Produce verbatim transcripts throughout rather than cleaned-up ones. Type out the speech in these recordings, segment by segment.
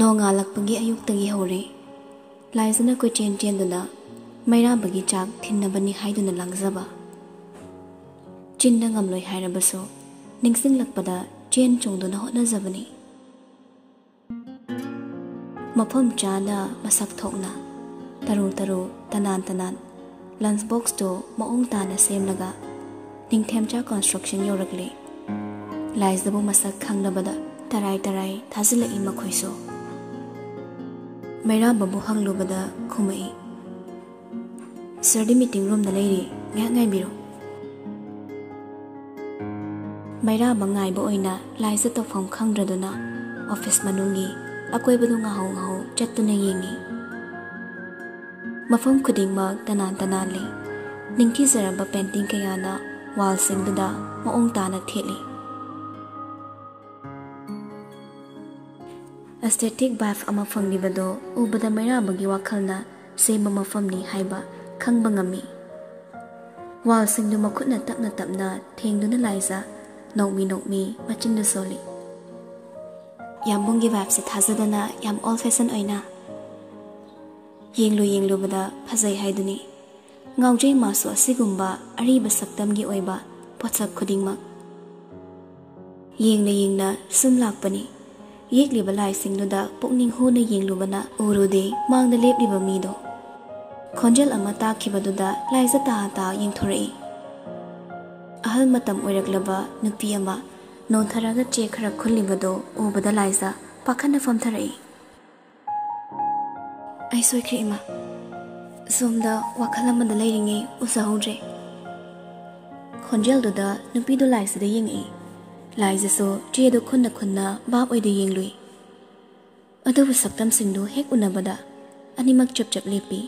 ꯅꯣꯡꯉꯥꯜꯂꯛꯄꯒꯤ ꯑꯌꯨꯛꯇꯒꯤ ꯍꯧꯔꯦ꯫ ꯂꯥꯏꯖꯅ ꯀꯣꯏꯆꯦꯟ ꯆꯦꯟꯗꯨꯅ ꯃꯩꯔꯥꯕꯒꯤ ꯆꯥꯛ ꯊꯤꯟꯅꯕꯅꯤ ꯍꯥꯏꯗꯨꯅ ꯂꯥꯡꯖꯕ꯫ ꯆꯤꯟꯗ ꯉꯝꯂꯣꯏ ꯍꯥꯏꯔꯕꯁꯨ ꯅꯤꯡꯁꯤꯡꯂꯛꯄꯗ ꯆꯦꯟ ꯆꯣꯡꯗꯨꯅ ꯍꯣꯠꯅꯖꯕꯅꯤ꯫ ꯃꯐꯝ ꯆꯥꯅ, ꯃꯁꯛ ꯊꯣꯛꯅ, ꯇꯔꯨ ꯇꯔꯨ, ꯇꯅꯥꯟ ꯇꯅꯥꯟ, ꯂꯟꯆ ꯕꯣꯛꯁꯇꯨ ꯃꯑꯣꯡ ꯇꯥꯅ ꯁꯦꯝꯂꯒ ꯅꯤꯡꯊꯦꯝꯆꯥ ꯀꯟꯁꯇ꯭ꯔꯛꯁꯟ ꯌꯧꯔꯛꯂꯦ꯫ ꯂꯥꯏꯖꯕꯨ ꯃꯁꯛ ꯈꯪꯂꯕꯗ ꯇꯔꯥꯏ ꯇꯔꯥꯏ ꯊꯥꯖꯤꯜꯂꯛꯏ ꯃꯈꯣꯏꯁꯨ꯫ ꯃꯩꯔꯥꯕꯕꯨ ꯍꯪꯂꯨꯕꯗ ꯈꯨꯝꯃꯛꯏ, "ꯁꯔꯗꯤ ꯃꯤꯇꯤꯡ ꯔꯨꯝꯗ ꯂꯩꯔꯤ, ꯉꯥꯏꯍꯥꯛ ꯉꯥꯏꯕꯤꯔꯣ"꯫ ꯃꯩꯔꯥꯕ ꯉꯥꯏꯕ ꯑꯣꯏꯅ ꯂꯥꯏꯖ ꯇꯧꯐꯝ ꯈꯪꯗ꯭ꯔꯗꯨꯅ ꯑꯣꯐꯤꯁ ꯃꯅꯨꯡꯒꯤ ꯑꯀꯣꯏꯕꯗꯨ ꯉꯥꯍꯧ ꯉꯥꯍꯧ ꯆꯠꯇꯨꯅ ꯌꯦꯡꯉꯤ꯫ ꯃꯐꯝ ꯈꯨꯗꯤꯡꯃꯛ ꯇꯅꯥꯟ ꯇꯅꯥꯜꯂꯤ꯫ ꯅꯤꯡꯊꯤꯖꯔꯕ ꯄꯦꯟꯇꯤꯡ ꯀꯌꯥꯅ ꯋꯥꯜꯁꯤꯡꯗꯨꯗ ꯃꯑꯣꯡ ꯇꯥꯅ ꯊꯦꯠꯂꯤ꯫ ꯑꯦꯁꯊꯦꯇꯤꯛ ꯚꯥꯏꯕ ꯑꯃ ꯐꯪꯂꯤꯕꯗꯣ ꯎꯕꯗ ꯃꯩꯔꯥꯕꯒꯤ ꯋꯥꯈꯜꯅ ꯁꯦꯝꯕ ꯃꯐꯝꯅꯤ ꯍꯥꯏꯕ ꯈꯪꯕ ꯉꯝꯃꯤ꯫ ꯋꯥꯜꯁꯤꯡꯗꯨ ꯃꯈꯨꯠꯅ ꯇꯞꯅ ꯇꯞꯅ ꯊꯦꯡꯗꯨꯅ ꯂꯥꯏꯖ ꯅꯣꯛꯃꯤ ꯅꯣꯛꯃꯤ ꯃꯆꯤꯟꯗꯨ ꯁꯣꯜꯂꯤ꯫ ꯌꯥꯝꯕꯨꯡꯒꯤ ꯚꯥꯏꯕꯁꯦ ꯊꯥꯖꯗꯅ ꯌꯥꯝ ꯑꯣꯜ ꯐꯦꯁꯟ ꯑꯣꯏꯅ꯫ ꯌꯦꯡꯂꯨ ꯌꯦꯡꯂꯨꯕꯗ ꯐꯖꯩ ꯍꯥꯏꯗꯨꯅꯤ꯫ ꯉꯥꯎꯖꯩ ꯃꯥꯁꯨ ꯑꯁꯤꯒꯨꯝꯕ ꯑꯔꯤꯕ ꯁꯛꯇꯝꯒꯤ ꯑꯣꯏꯕ ꯄꯣꯠꯁꯛ ꯈꯨꯗꯤꯡꯃꯛ꯫ ꯌꯦꯡꯅ ꯌꯦꯡꯅ ꯁꯨꯝ ꯂꯥꯛꯄꯅꯤ꯫ ꯌꯦꯛꯂꯤꯕ ꯂꯥꯏꯁꯤꯡꯗꯨꯗ ꯄꯨꯛꯅꯤꯡ ꯍꯨꯅ ꯌꯦꯡꯂꯨꯕꯅ ꯎꯔꯨꯗꯦ ꯃꯥꯡꯗ ꯂꯦꯞꯂꯤꯕ ꯃꯤꯗꯣ꯫ ꯈꯣꯟꯖꯦꯜ ꯑꯃ ꯇꯥꯈꯤꯕꯗꯨꯗ ꯂꯥꯏꯖ ꯇꯥ ꯇꯥ ꯌꯦꯡꯊꯣꯔꯛꯏ꯫ ꯑꯍꯜ ꯃꯇꯝ ꯑꯣꯏꯔꯛꯂꯕ ꯅꯨꯄꯤ ꯑꯃ ꯅꯣꯟꯊꯔꯒ ꯆꯦ ꯈꯔ ꯈꯨꯜꯂꯤꯕꯗꯣ ꯎꯕꯗ ꯂꯥꯏꯖ ꯄꯥꯈꯠꯅ ꯐꯝꯊꯔꯛꯏ꯫ "ꯑꯩ ꯁꯣꯏꯈ꯭ꯔꯦ ꯏꯃꯥ, ꯁꯣꯝꯗ ꯋꯥꯈꯜ ꯑꯃꯗ ꯂꯩꯔꯤꯉꯩ ꯎꯖꯍꯧꯗ꯭ꯔꯦ"꯫ ꯈꯣꯟꯖꯦꯜꯗꯨꯗ ꯅꯨꯄꯤꯗꯨ ꯂꯥꯏꯖꯗ ꯌꯦꯡꯉꯛꯏ꯫ ꯂꯥꯏꯖꯁꯨ ꯆꯦꯗꯨ ꯈꯨꯟꯅ ꯈꯨꯟꯅ ꯚꯥꯞ ꯑꯣꯏꯗ ꯌꯦꯡꯂꯨꯏ꯫ ꯑꯗꯨꯕꯨ ꯁꯛꯇꯝꯁꯤꯡꯗꯨ ꯍꯦꯛ ꯎꯅꯕꯗ ꯑꯅꯤꯃꯛ ꯆꯞ ꯆꯞ ꯂꯦꯞꯄꯤ꯫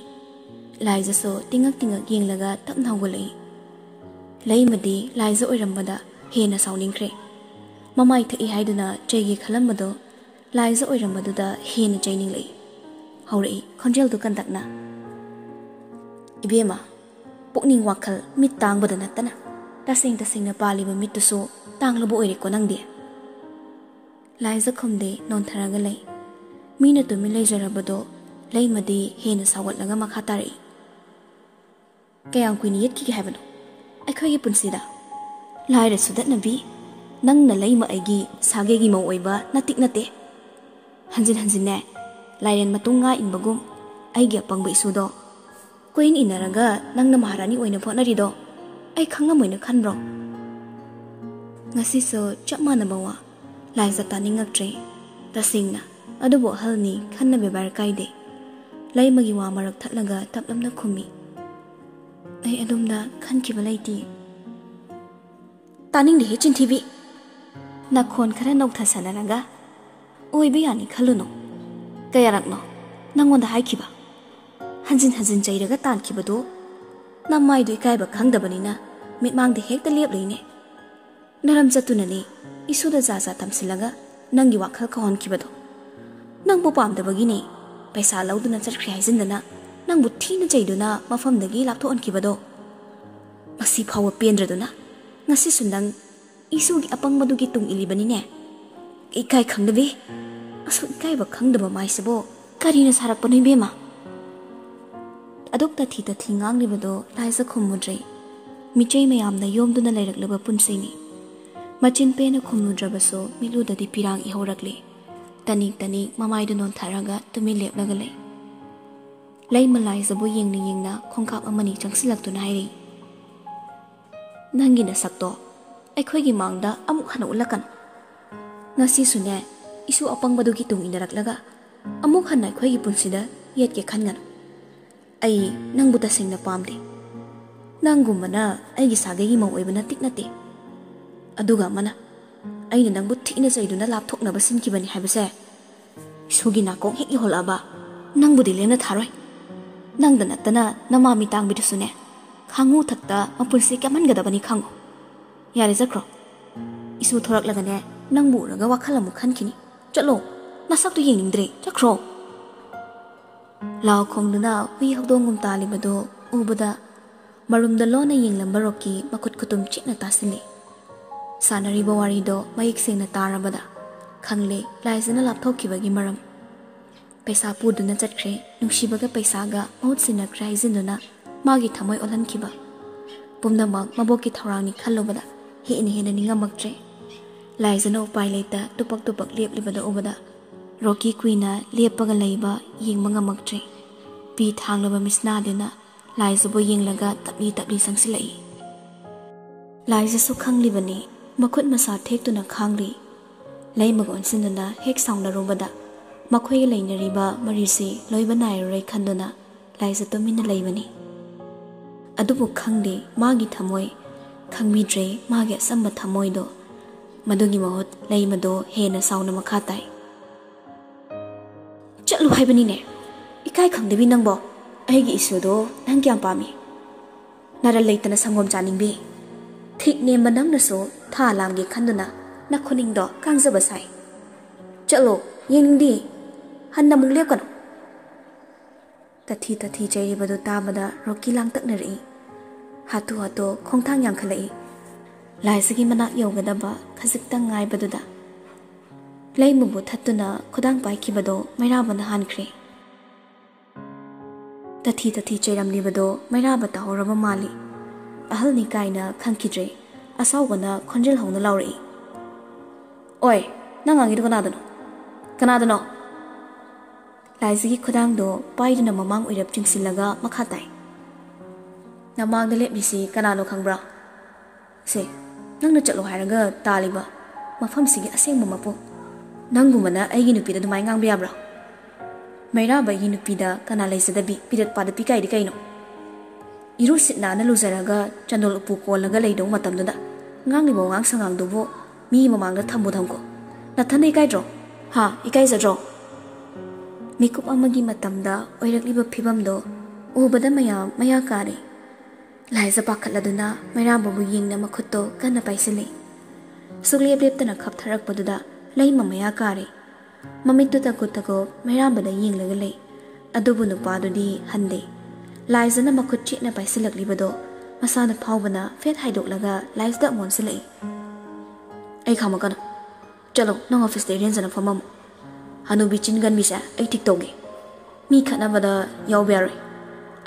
ꯂꯥꯏꯖꯁꯨ ꯇꯤꯡꯉꯛ ꯇꯤꯡꯉꯛ ꯌꯦꯡꯂꯒ ꯇꯞꯅ ꯍꯧꯒꯠꯂꯛꯏ꯫ ꯂꯩꯃꯗꯤ ꯂꯥꯏꯖ ꯑꯣꯏꯔꯝꯕꯗ ꯍꯦꯟꯅ ꯁꯥꯎꯅꯤꯡꯈ꯭ꯔꯦ꯫ ꯃꯃꯥꯏ ꯊꯛꯏ ꯍꯥꯏꯗꯨꯅ ꯆꯩꯒꯦ ꯈꯜꯂꯝꯕꯗꯣ ꯂꯥꯏꯖ ꯑꯣꯏꯔꯝꯕꯗꯨꯗ ꯍꯦꯟꯅ ꯆꯩꯅꯤꯡꯂꯛꯏ꯫ ꯍꯧꯔꯛꯏ ꯈꯣꯟꯖꯦꯜꯗꯨ ꯀꯟꯇꯛꯅ, "ꯏꯕꯦꯝꯃ, ꯄꯨꯛꯅꯤꯡ ꯋꯥꯈꯜ ꯃꯤꯠ ꯇꯥꯡꯕꯗ ꯅꯠꯇꯅ ꯇꯁꯦꯡ ꯇꯁꯦꯡꯅ ꯄꯥꯜꯂꯤꯕ ꯃꯤꯠꯇꯨꯁꯨ ꯇꯥꯡꯂꯕ ꯑꯣꯏꯔꯦꯀꯣ ꯅꯪꯗꯤ?" ꯂꯥꯏꯖ ꯈꯨꯝꯗꯦ, ꯅꯣꯟꯊꯔꯒ ꯂꯩ꯫ ꯃꯤꯅ ꯇꯨꯃꯤꯟ ꯂꯩꯖꯔꯕꯗꯣ ꯂꯩꯃꯗꯤ ꯍꯦꯟꯅ ꯁꯥꯎꯒꯠꯂꯒ ꯃꯈꯥ ꯇꯥꯔꯛꯏ꯫ "ꯀꯌꯥꯝ ꯀꯨꯏꯅ ꯌꯦꯠꯈꯤꯒꯦ ꯍꯥꯏꯕꯅꯣ ꯑꯩꯈꯣꯏꯒꯤ ꯄꯨꯟꯁꯤꯗ? ꯂꯥꯏꯔ ꯁꯨꯗꯠꯅꯕꯤ, ꯅꯪꯅ ꯂꯩꯃ ꯑꯩꯒꯤ ꯁꯥꯒꯩꯒꯤ ꯃꯧ ꯑꯣꯏꯕ ꯅꯠꯇꯤꯛ ꯅꯠꯇꯦ꯫ ꯍꯟꯖꯤꯟ ꯍꯟꯖꯤꯟꯅꯦ, ꯂꯥꯏꯔꯦꯟ ꯃꯇꯨꯡ ꯉꯥ ꯏꯟꯕꯒꯨꯝ ꯑꯩꯒꯤ ꯑꯄꯪꯕ ꯏꯁꯨꯗꯣ ꯀꯣꯏꯏꯟ ꯏꯟꯅꯔꯒ ꯅꯪꯅ ꯃꯍꯥꯔꯥꯅꯤ ꯑꯣꯏꯅ ꯍꯣꯠꯅꯔꯤꯗꯣ ꯑꯩ ꯈꯪꯉꯝꯃꯣꯏꯅ ꯈꯟꯕ꯭ꯔꯣ?" ꯉꯁꯤꯁꯨ ꯆꯞ ꯃꯥꯟꯅꯕ ꯋꯥ ꯂꯥꯏꯖ ꯇꯥꯅꯤꯡꯉꯛꯇ꯭ꯔꯦ꯫ ꯇꯁꯦꯡꯅ ꯑꯗꯨꯕꯨ ꯑꯍꯜꯅꯤ ꯈꯟꯅ ꯕꯦꯕꯥꯔ ꯀꯥꯏꯗꯦ꯫ ꯂꯩꯃꯒꯤ ꯋꯥ ꯃꯔꯛ ꯊꯠꯂꯒ ꯇꯞꯂꯞꯅ ꯈꯨꯝꯃꯤ, "ꯑꯩ ꯑꯗꯣꯝꯗ ꯈꯟꯈꯤꯕ ꯂꯩꯇꯦ꯫" "ꯇꯥꯅꯤꯡꯗꯦꯍꯦ ꯆꯤꯟꯊꯤꯕꯤ!" ꯅꯈꯣꯟ ꯈꯔ ꯅꯧꯊꯁꯟꯅꯔꯒ, "ꯑꯣꯏꯕ ꯌꯥꯅꯤ ꯈꯜꯂꯨꯅꯨ꯫ ꯀꯌꯥꯔꯛꯅꯣ ꯅꯪꯉꯣꯟꯗ ꯍꯥꯏꯈꯤꯕ? ꯍꯟꯖꯤꯟ ꯍꯟꯖꯤꯟ ꯆꯩꯔꯒ ꯇꯥꯟꯈꯤꯕꯗꯨ ꯅꯃꯥꯏꯗꯨ ꯏꯀꯥꯏꯕ ꯈꯪꯗꯕꯅꯤꯅ ꯃꯤꯠꯃꯥꯡꯗ ꯍꯦꯛꯇ ꯂꯦꯞꯂꯤꯅꯦ꯫ ꯅꯔꯝ ꯆꯠꯇꯨꯅꯅꯦ ꯏꯁꯨꯗ ꯖꯥ ꯖꯥ ꯇꯝꯁꯤꯜꯂꯒ ꯅꯪꯒꯤ ꯋꯥꯈꯜ ꯀꯥꯎꯍꯟꯈꯤꯕꯗꯣ꯫ ꯅꯪꯕꯨ ꯄꯥꯝꯗꯕꯒꯤꯅꯦ ꯄꯩꯁꯥ ꯂꯧꯗꯨꯅ ꯆꯠꯈ꯭ꯔꯦ ꯍꯥꯏꯖꯤꯟꯗꯅ ꯅꯪꯕꯨ ꯊꯤꯅ ꯆꯩꯗꯨꯅ ꯃꯐꯝꯗꯒꯤ ꯂꯥꯞꯊꯣꯛꯍꯟꯈꯤꯕꯗꯣ꯫ ꯃꯁꯤ ꯐꯥꯎꯕ ꯄꯦꯟꯗ꯭ꯔꯗꯨꯅ ꯉꯁꯤꯁꯨ ꯅꯪ ꯏꯁꯨꯒꯤ ꯑꯄꯪꯕꯗꯨꯒꯤ ꯇꯨꯡ ꯏꯜꯂꯤꯕꯅꯤꯅꯦ꯫ ꯏꯀꯥꯏ ꯈꯪꯗꯕꯤ! ꯑꯁꯨꯛ ꯏꯀꯥꯏꯕ ꯈꯪꯗꯕ ꯃꯥꯏꯁꯤꯕꯨ ꯀꯔꯤꯅ ꯁꯥꯔꯛꯄꯅꯣ ꯏꯕꯦꯝꯃ?" ꯑꯗꯨꯛ ꯇꯥꯊꯤ ꯇꯥꯊꯤ ꯉꯥꯡꯂꯤꯕꯗꯣ ꯂꯥꯏꯖ ꯈꯨꯝꯃꯨꯗ꯭ꯔꯦ꯫ ꯃꯤꯆꯩ ꯃꯌꯥꯝꯅ ꯌꯣꯝꯗꯨꯅ ꯂꯩꯔꯛꯂꯕ ꯄꯨꯟꯁꯤꯅꯤ꯫ ꯃꯆꯤꯟ ꯄꯦꯟꯅ ꯈꯨꯝꯂꯨꯗ꯭ꯔꯕꯁꯨ ꯃꯤꯠꯂꯨꯗꯗꯤ ꯄꯤꯔꯥꯡ ꯏꯍꯧꯔꯛꯂꯦ꯫ ꯇꯅꯤꯛ ꯇꯅꯤꯛ ꯃꯃꯥꯏꯗꯨ ꯅꯣꯟꯊꯔꯒ ꯇꯨꯃꯤꯟ ꯂꯦꯞꯂꯒ ꯂꯩ꯫ ꯂꯩꯃ ꯂꯥꯏꯖꯕꯨ ꯌꯦꯡꯅ ꯌꯦꯡꯅ ꯈꯣꯡꯀꯥꯞ ꯑꯃꯅꯤ ꯆꯪꯁꯤꯜꯂꯛꯇꯨꯅ ꯍꯥꯏꯔꯤ, "ꯅꯪꯒꯤ ꯅꯁꯛꯇꯣ ꯑꯩꯈꯣꯏꯒꯤ ꯃꯥꯡꯗ ꯑꯃꯨꯛ ꯍꯟꯅ ꯎꯠꯂꯛꯀꯅꯨ꯫ ꯉꯁꯤꯁꯨꯅꯦ, ꯏꯁꯨ ꯑꯄꯪꯕꯗꯨꯒꯤ ꯇꯨꯡ ꯏꯟꯅꯔꯛꯂꯒ ꯑꯃꯨꯛ ꯍꯟꯅ ꯑꯩꯈꯣꯏꯒꯤ ꯄꯨꯟꯁꯤꯗ ꯌꯦꯠꯀꯦ ꯈꯟꯒꯅꯨ꯫ ꯑꯩ ꯅꯪꯕꯨ ꯇꯁꯦꯡꯅ ꯄꯥꯝꯗꯦ꯫ ꯅꯪꯒꯨꯝꯕꯅ ꯑꯩꯒꯤ ꯁꯥꯒꯩꯒꯤ ꯃꯧ ꯑꯣꯏꯕ ꯅꯠꯇꯤꯛ ꯅꯠꯇꯦ꯫ ꯑꯗꯨꯒ ꯑꯃꯅ, ꯑꯩꯅ ꯅꯪꯕꯨ ꯊꯤꯅ ꯆꯩꯗꯨꯅ ꯂꯥꯞꯊꯣꯛꯅꯕ ꯁꯤꯟꯈꯤꯕꯅꯤ ꯍꯥꯏꯕꯁꯦ ꯏꯁꯨꯒꯤ ꯅꯥꯀꯣꯡ ꯍꯦꯛ ꯌꯧꯍꯜꯂꯛꯑꯕ, ꯅꯪꯕꯨꯗꯤ ꯂꯦꯝꯅ ꯊꯥꯔꯣꯏ꯫ ꯅꯪꯗ ꯅꯠꯇꯅ ꯅꯃꯥ ꯃꯤꯇꯥꯡꯕꯤꯗꯨꯁꯨꯅꯦ, ꯈꯥꯡꯉꯨ ꯊꯛꯇ ꯃꯄꯨꯟꯁꯤ ꯀꯦꯝꯍꯟꯒꯗꯕꯅꯤ ꯈꯪꯉꯨ꯫ ꯌꯥꯔꯦ, ꯆꯠꯈ꯭ꯔꯣ꯫ ꯏꯁꯨ ꯊꯣꯔꯛꯂꯒꯅꯦ, ꯅꯪꯕꯨ ꯎꯔꯒ ꯋꯥꯈꯜ ꯑꯃꯨꯛ ꯈꯟꯈꯤꯅꯤ꯫ ꯆꯠꯂꯣ, ꯅꯁꯛꯇꯨ ꯌꯦꯡꯅꯤꯡꯗ꯭ꯔꯦ, ꯆꯠꯈ꯭ꯔꯣ꯫" ꯂꯥꯎ ꯈꯣꯡꯗꯨꯅ ꯍꯨꯏ ꯍꯧꯗꯣꯡꯒꯨꯝ ꯇꯥꯜꯂꯤꯕꯗꯨ ꯎꯕꯗ, ꯃꯔꯨꯝꯗ ꯂꯣꯟꯅ ꯌꯦꯡꯂꯝꯕ ꯔꯣꯀꯤ ꯃꯈꯨꯠ ꯈꯨꯇꯨꯝ ꯆꯦꯠꯅ ꯇꯥꯁꯤꯜꯂꯤ꯫ ꯁꯥꯟꯅꯔꯤꯕ ꯋꯥꯔꯤꯗꯣ ꯃꯌꯦꯛ ꯁꯦꯡꯅ ꯇꯥꯔꯕꯗ ꯈꯪꯂꯦ ꯂꯥꯏꯖꯅ ꯂꯥꯞꯊꯣꯛꯈꯤꯕꯒꯤ ꯃꯔꯝ꯫ ꯄꯩꯁꯥ ꯄꯨꯗꯨꯅ ꯆꯠꯈ꯭ꯔꯦ꯫ ꯅꯨꯡꯁꯤꯕꯒ ꯄꯩꯁꯥꯒ ꯃꯍꯨꯠ ꯁꯤꯟꯅꯈ꯭ꯔꯦ ꯍꯥꯏꯖꯤꯟꯗꯨꯅ ꯃꯥꯒꯤ ꯊꯃꯣꯏ ꯑꯣꯜꯍꯟꯈꯤꯕ꯫ ꯄꯨꯝꯅꯃꯛ ꯃꯕꯣꯛꯀꯤ ꯊꯧꯔꯥꯡꯅꯤ ꯈꯜꯂꯨꯕꯗ ꯍꯦꯟꯅ ꯍꯦꯟꯅ ꯅꯤꯡꯉꯝꯃꯛꯇ꯭ꯔꯦ꯫ ꯂꯥꯏꯖꯅ ꯎꯄꯥꯏ ꯂꯩꯇ ꯇꯨꯄꯛ ꯇꯨꯄꯛ ꯂꯦꯞꯂꯤꯕꯗ ꯎꯕꯗ ꯔꯣꯀꯤ ꯀꯨꯏꯅ ꯂꯦꯞꯄꯒ ꯂꯩꯕ ꯌꯦꯡꯕ ꯉꯝꯃꯛꯇ꯭ꯔꯦ꯫ ꯄꯤ ꯊꯥꯡꯂꯕ ꯃꯤꯠꯁꯅꯥꯗꯨꯅ ꯂꯥꯏꯖꯕꯨ ꯌꯦꯡꯂꯒ ꯇꯞꯂꯤ ꯇꯞꯂꯤ ꯆꯪꯁꯤꯜꯂꯛꯏ꯫ ꯂꯥꯏꯖꯁꯨ ꯈꯪꯂꯤꯕꯅꯤ, ꯃꯈꯨꯠ ꯃꯁꯥ ꯊꯦꯛꯇꯨꯅ ꯈꯥꯡꯂꯤ꯫ ꯂꯩꯃꯒ ꯑꯣꯟꯁꯤꯟꯗꯨꯅ ꯍꯦꯛ ꯁꯥꯎꯅꯔꯨꯕꯗ ꯃꯈꯣꯏꯒ ꯂꯩꯅꯔꯤꯕ ꯃꯔꯤꯁꯤ ꯂꯣꯏꯕ ꯅꯥꯏꯔꯔꯣꯏ ꯈꯟꯗꯨꯅ ꯂꯥꯏꯖ ꯇꯨꯃꯤꯟꯅ ꯂꯩꯕꯅꯤ꯫ ꯑꯗꯨꯕꯨ ꯈꯪꯗꯦ, ꯃꯥꯒꯤ ꯊꯃꯣꯏ ꯈꯪꯕꯤꯗ꯭ꯔꯦ, ꯃꯥꯒꯤ ꯑꯆꯝꯕ ꯊꯃꯣꯏꯗꯣ꯫ ꯃꯗꯨꯒꯤ ꯃꯍꯨꯠ ꯂꯩꯃꯗꯣ ꯍꯦꯟꯅ ꯁꯥꯎꯅ ꯃꯈꯥ ꯇꯥꯏ꯫ "ꯆꯠꯂꯨ ꯍꯥꯏꯕꯅꯤꯅꯦ, ꯏꯀꯥꯏ ꯈꯪꯗꯕꯤ ꯅꯪꯕꯣ꯫ ꯑꯩꯒꯤ ꯏꯁꯨꯗꯣ ꯅꯪ ꯀꯌꯥꯝ ꯄꯥꯝꯃꯤ? ꯅꯔꯜ ꯂꯩꯇꯅ ꯁꯪꯒꯣꯝ ꯆꯥꯅꯤꯡꯕꯤ꯫ ꯊꯤꯛ ꯅꯦꯝꯕ ꯅꯪꯅꯁꯨ ꯊꯥ ꯂꯥꯝꯒꯦ ꯈꯟꯗꯨꯅ ꯅꯈꯨꯅꯤꯡꯗꯣ ꯀꯥꯡꯖꯕ ꯁꯥꯏ꯫ ꯆꯠꯂꯣ, ꯌꯦꯡꯅꯤꯡꯗꯦ꯫ ꯍꯟꯅ ꯑꯃꯨꯛ ꯂꯦꯞꯀꯅꯨ꯫" ꯇꯊꯤ ꯇꯊꯤ ꯆꯩꯔꯤꯕꯗꯨ ꯇꯥꯕꯗ ꯔꯣꯀꯤ ꯂꯥꯡꯇꯛꯅꯔꯛꯏ꯫ ꯍꯥꯊꯨ ꯍꯥꯊꯨ ꯈꯣꯡꯊꯥꯡ ꯌꯥꯡꯈꯠꯂꯛꯏ꯫ ꯂꯥꯏꯖꯒꯤ ꯃꯅꯥꯛ ꯌꯧꯒꯗꯕ ꯈꯖꯤꯛꯇꯪ ꯉꯥꯏꯕꯗꯨꯗ ꯂꯩꯃꯕꯨ ꯊꯠꯇꯨꯅ ꯈꯨꯗꯥꯡ ꯄꯥꯏꯈꯤꯕꯗꯣ ꯃꯩꯔꯥꯕꯅ ꯍꯥꯟꯈ꯭ꯔꯦ꯫ ꯇꯊꯤ ꯇꯊꯤ ꯆꯩꯔꯝꯂꯤꯕꯗꯣ ꯃꯩꯔꯥꯕ ꯇꯥꯍꯧꯔꯕ ꯃꯥꯜꯂꯤ꯫ ꯑꯍꯜꯅꯤ ꯀꯥꯏꯅ ꯈꯪꯈꯤꯗ꯭ꯔꯦ꯫ ꯑꯁꯥꯎꯕꯅ ꯈꯣꯟꯖꯦꯜ ꯍꯧꯅ ꯂꯥꯎꯔꯛꯏ, "ꯑꯣꯏ, ꯅꯪ ꯉꯥꯡꯉꯤꯗꯣ ꯀꯅꯥꯗꯅꯣ? ꯀꯅꯥꯗꯅꯣ?" ꯂꯥꯏꯖꯒꯤ ꯈꯨꯗꯥꯡꯗꯣ ꯄꯥꯏꯗꯨꯅ ꯃꯃꯥꯡ ꯑꯣꯏꯔꯞ ꯆꯤꯡꯁꯤꯜꯂꯒ ꯃꯈꯥ ꯇꯥꯏ, "ꯅꯃꯥꯡꯗ ꯂꯦꯞꯂꯤꯁꯤ ꯀꯅꯥꯅꯣ ꯈꯪꯕ꯭ꯔꯥ? ꯁꯦ, ꯅꯪꯅ ꯆꯠꯂꯣ ꯍꯥꯏꯔꯒ ꯇꯥꯜꯂꯤꯕ ꯃꯐꯝꯁꯤꯒꯤ ꯑꯁꯦꯡꯕ ꯃꯄꯨ꯫ ꯅꯪꯒꯨꯝꯕꯅ ꯑꯩꯒꯤ ꯅꯨꯄꯤꯗ ꯑꯗꯨꯃꯥꯏꯅ ꯉꯥꯡꯕ ꯌꯥꯕ꯭ꯔꯥ? ꯃꯩꯔꯥꯕ ꯑꯩꯒꯤ ꯅꯨꯄꯤꯗ ꯀꯅꯥ ꯂꯩꯖꯗꯕꯤ ꯄꯤꯔꯠ ꯄꯥꯗ ꯄꯤꯀꯥꯏꯗꯤ ꯀꯩꯅꯣ? ꯏꯔꯨ ꯁꯤꯠ ꯅꯥꯟꯅ ꯂꯨꯖꯔꯒ ꯆꯟꯗꯣꯜ ꯎꯄꯨ ꯀꯣꯜꯂꯒ ꯂꯩꯗꯧ ꯃꯇꯝꯗꯨꯗ ꯉꯥꯡꯂꯤꯕ ꯋꯥꯉꯥꯡ ꯁꯉꯥꯡꯗꯨꯕꯨ ꯃꯤ ꯃꯃꯥꯡꯗ ꯊꯝꯕꯨ ꯊꯝꯈꯣ꯫ ꯅꯊꯟꯗ ꯏꯀꯥꯏꯗ꯭ꯔꯣ? ꯍꯥ, ꯏꯀꯥꯏꯖꯗ꯭ꯔꯣ?" ꯃꯤꯀꯨꯞ ꯑꯃꯒꯤ ꯃꯇꯝꯗ ꯑꯣꯏꯔꯛꯂꯤꯕ ꯐꯤꯕꯝꯗꯣ ꯎꯕꯗ ꯃꯌꯥꯝ ꯃꯌꯥ ꯀꯥꯔꯦ꯫ ꯂꯥꯏꯖ ꯄꯥꯈꯠꯂꯗꯨꯅ ꯃꯩꯔꯥꯕꯕꯨ ꯌꯦꯡꯅ ꯃꯈꯨꯠꯇꯣ ꯀꯟꯅ ꯄꯥꯏꯁꯤꯜꯂꯤ꯫ ꯁꯨꯛꯂꯦꯞ ꯂꯦꯞꯇꯅ ꯈꯞꯊꯔꯛꯄꯗꯨꯗ ꯂꯩꯃ ꯃꯌꯥ ꯀꯥꯔꯦ꯫ ꯃꯃꯤꯠꯇꯨ ꯇꯀꯨ ꯇꯀꯨ ꯃꯩꯔꯥꯕꯗ ꯌꯦꯡꯂꯒ ꯂꯩ꯫ ꯑꯗꯨꯕꯨ ꯅꯨꯄꯥꯗꯨꯗꯤ ꯍꯟꯗꯦ꯫ ꯂꯥꯏꯖꯅ ꯃꯈꯨꯠ ꯆꯦꯠꯅ ꯄꯥꯏꯁꯤꯜꯂꯛꯂꯤꯕꯗꯣ ꯃꯁꯥꯅ ꯐꯥꯎꯕꯅ ꯐꯦꯠ ꯍꯥꯏꯗꯣꯛꯂꯒ ꯂꯥꯏꯖꯗ ꯑꯃꯨꯛ ꯑꯣꯟꯁꯤꯜꯂꯛꯏ꯫ "ꯑꯩ ꯈꯥꯝꯃꯛꯀꯅꯨ꯫ ꯆꯠꯂꯣ, ꯅꯪ ꯑꯣꯐꯤꯁꯇ ꯏꯔꯦꯟꯖꯅ ꯐꯝꯃꯝꯃꯨ꯫ "ꯍꯅꯨꯕꯤ ꯆꯤꯟ ꯀꯟꯕꯤꯁꯦ ꯑꯩ ꯊꯤꯛ ꯇꯧꯒꯦ꯫ ꯃꯤ ꯈꯠꯅꯕꯗ ꯌꯥꯎꯕ ꯌꯥꯔꯣꯏ꯫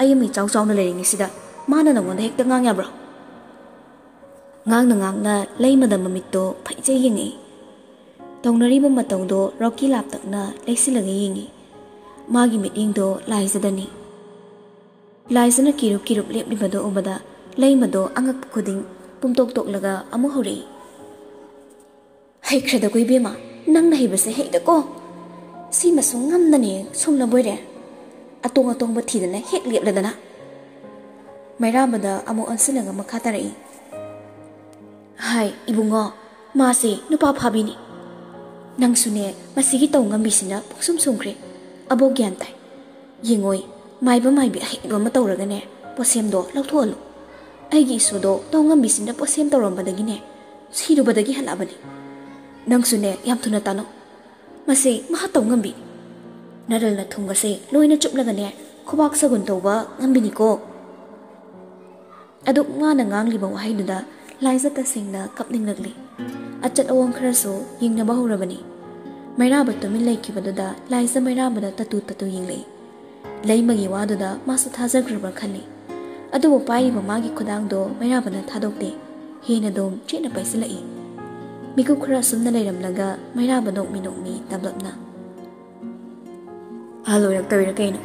ꯑꯩ ꯑꯃ ꯏꯆꯥꯎ ꯆꯥꯎꯅ ꯂꯩꯔꯤꯉꯩꯁꯤꯗ ꯃꯥꯅ ꯅꯉꯣꯟꯗ ꯍꯦꯛꯇ ꯉꯥꯡ ꯌꯥꯕ꯭ꯔꯣ?" ꯉꯥꯡꯅ ꯉꯥꯡꯅ ꯂꯩꯃꯗ ꯃꯃꯤꯠꯇꯣ ꯐꯩꯖꯩ ꯌꯦꯡꯉꯛꯏ꯫ ꯇꯧꯅꯔꯤꯕ ꯃꯇꯧꯗꯣ ꯔꯣꯀꯤ ꯂꯥꯞꯇꯛꯅ ꯂꯩꯁꯤꯜꯂꯒ ꯌꯦꯡꯉꯤ꯫ ꯃꯥꯒꯤ ꯃꯤꯠꯌꯦꯡꯗꯣ ꯂꯥꯏꯖꯗꯅꯤ꯫ ꯂꯥꯏꯖꯅ ꯀꯤꯔꯨꯞ ꯀꯤꯔꯨꯞ ꯂꯦꯞꯂꯤꯕꯗꯣ ꯎꯕꯗ ꯂꯩꯃꯗꯣ ꯑꯉꯛꯄ ꯈꯨꯗꯤꯡ ꯄꯨꯝꯇꯣꯛ ꯇꯣꯛꯂꯒ ꯑꯃꯨꯛ ꯍꯧꯔꯛꯏ꯫ "ꯍꯩꯈ꯭ꯔꯦꯗꯀꯣ ꯏꯕꯦꯝꯃ, ꯅꯪꯅ ꯍꯩꯕꯁꯦ ꯍꯩꯗꯀꯣ꯫ ꯁꯤꯃꯁꯨ ꯉꯝꯗꯅꯦ ꯁꯨꯝꯅꯕꯣꯏꯔꯦ꯫ ꯑꯇꯣꯡ ꯑꯇꯣꯡꯕ ꯊꯤꯗꯅ ꯍꯦꯛ ꯂꯦꯞꯂꯗꯅ꯫" ꯃꯩꯔꯥꯕꯗ ꯑꯃꯨꯛ ꯑꯣꯟꯁꯤꯜꯂꯒ ꯃꯈꯥ ꯇꯥꯔꯛꯏ꯫ "ꯍꯥꯏ ꯏꯕꯨꯡꯉꯣ, ꯃꯥꯁꯦ ꯅꯨꯄꯥ ꯐꯥꯕꯤꯅꯤ꯫ ꯅꯪꯁꯨꯅꯦ ꯃꯁꯤꯒꯤ ꯇꯧ ꯉꯝꯕꯤꯁꯤꯅ ꯄꯨꯡꯁꯨꯝ ꯁꯨꯝꯈ꯭ꯔꯦ꯫ ꯑꯕꯣꯛ ꯒ꯭ꯌꯥꯟ ꯇꯥꯏ꯫ ꯌꯦꯡꯉꯣꯏ, ꯃꯥꯏꯕ ꯃꯥꯏꯕꯤ ꯑꯍꯩꯕ ꯑꯃ ꯇꯧꯔꯒꯅꯦ ꯄꯣꯠꯁꯦꯝꯗꯣ ꯂꯧꯊꯣꯛꯍꯜꯂꯨ꯫ ꯑꯩꯒꯤ ꯏꯁꯨꯗꯣ ꯇꯧ ꯉꯝꯕꯤꯁꯤꯅ ꯄꯣꯠꯁꯦꯝ ꯇꯧꯔꯝꯕꯗꯒꯤꯅꯦ ꯁꯤꯔꯨꯕꯗꯒꯤ ꯍꯜꯂꯛꯑꯕꯅꯤ꯫ ꯅꯪꯁꯨꯅꯦ ꯌꯥꯝ ꯊꯨꯅ ꯇꯥꯅꯧ꯫ ꯃꯁꯤ ꯃꯍꯥ ꯇꯧ ꯉꯝꯕꯤꯅꯤ꯫ ꯅꯔꯜꯅ ꯊꯨꯝꯒꯁꯦ ꯂꯣꯏꯅ ꯆꯨꯞꯂꯒꯅꯦ ꯈꯨꯕꯥꯛ ꯁꯒꯨꯟ ꯇꯧꯕ ꯉꯝꯕꯤꯅꯤꯀꯣ꯫" ꯑꯗꯨꯛ ꯃꯥꯅ ꯉꯥꯡꯂꯤꯕ ꯋꯥꯍꯩꯗꯨꯗ ꯂꯥꯏꯖ ꯇꯁꯦꯡꯅ ꯀꯞꯅꯤꯡꯂꯛꯂꯤ꯫ ꯑꯆꯠ ꯑꯋꯣꯡ ꯈꯔꯁꯨ ꯌꯦꯡꯅꯕ ꯍꯧꯔꯕꯅꯤ꯫ ꯃꯩꯔꯥꯕ ꯇꯨꯃꯤꯟ ꯂꯩꯈꯤꯕꯗꯨꯗ ꯂꯥꯏꯖ ꯃꯩꯔꯥꯕꯗ ꯇꯇꯨ ꯇꯇꯨ ꯌꯦꯡꯂꯛꯏ꯫ ꯂꯩꯃꯒꯤ ꯋꯥꯗꯨꯗ ꯃꯥꯁꯨ ꯊꯥꯖꯈ꯭ꯔꯕ꯭ꯔꯥ ꯈꯜꯂꯤ꯫ ꯑꯗꯨꯕꯨ ꯄꯥꯏꯔꯤꯕ ꯃꯥꯒꯤ ꯈꯨꯗꯥꯡꯗꯣ ꯃꯩꯔꯥꯕꯅ ꯊꯥꯗꯣꯛꯇꯦ꯫ ꯍꯦꯟꯅ ꯑꯗꯨꯝ ꯆꯦꯠꯅ ꯄꯥꯏꯁꯤꯜꯂꯛꯏ꯫ ꯃꯤꯀꯨꯞ ꯈꯔ ꯑꯁꯨꯝꯅ ꯂꯩꯔꯝꯂꯒ ꯃꯩꯔꯥꯕ ꯅꯣꯛꯃꯤ ꯅꯣꯛꯃꯤ ꯇꯞꯂꯞꯅ꯫ "ꯑꯍꯜ ꯑꯣꯏꯔꯛꯇꯕꯩꯔꯥ ꯀꯩꯅꯣ?